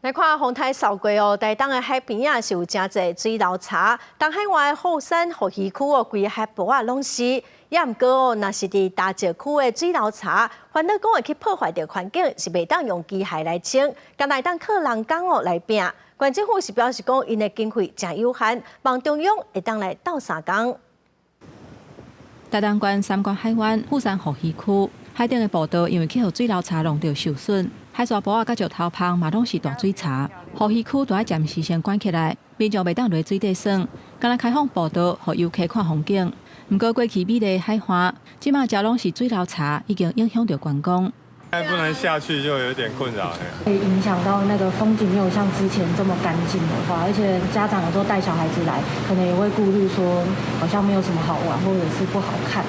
來看風颱掃過哦，台東的海邊啊是有誠濟水流柴，東海岸的富山復漁區哦，規个海埔仔攏是。也毋過哦，若是佇大石區的水流柴，煩惱講會去破壞著環境，是袂當用機械來清，干焦會當靠人工哦來拚。縣政府是表示講，𪜶的經費誠有限，望中央會當來鬥相共。台東縣三觀海灣富山復漁區海頂的步道，因為去予水流柴弄著受損，海沙埔仔佮石頭縫嘛攏是大水柴，復漁區著愛暫時先關起來，民眾袂當落水底耍，干焦開放步道，予遊客看風景。毋過過去美麗海岸，這馬遮攏是水流柴，已經影響著觀光。不能下去就有點困擾。會影響到那個風景沒有像之前這麼乾淨的話，而且家長有時候帶小孩子來，可能也會顧慮說，好像沒有什麼好玩，或者是不好看。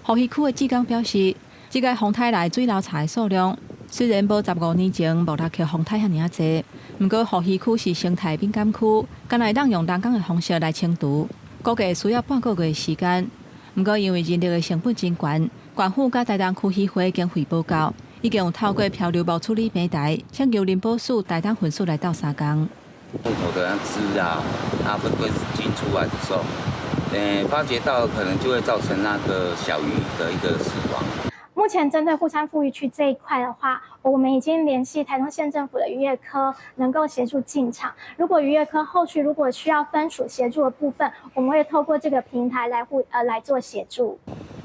復漁區的志工表示，這個風颱來水流柴的數量雖然無15年前莫拉克風颱遐爾仔濟，毋過復漁區是生態敏感區，干焦會當用人工的方式來清除，估計需要半個月時間。毋過因為人力的成本真懸，縣府佮台東區漁會經費無夠，已經有透過漂流木處理平台，請求林保署台東分署來鬥相共。木頭的枝啊，那分根莖出來的時候，發覺到可能就會造成那個小魚的一個死亡。目前針對富山復漁區這一塊的話，我們已經聯繫台東縣政府的漁業科，能夠協助進場。如果漁業科後續如果需要分署協助的部分，我們會透過這個平台來互呃來做協助。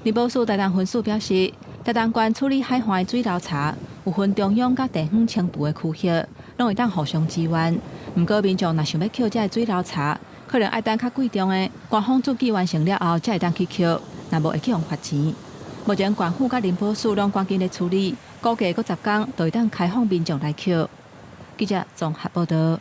林保署台東分署表示，台東縣處理海岸的水流柴有分中央佮地方清除的區域，攏會當互相支援。毋過民眾若想欲抾這个水流柴，可能愛等較貴重的官方註記完成了後，才會當去抾，若無會去予罰錢。目前縣府佮林保署攏趕緊咧處理，估計閣10工就會當開放民眾來抾。記者綜合報道。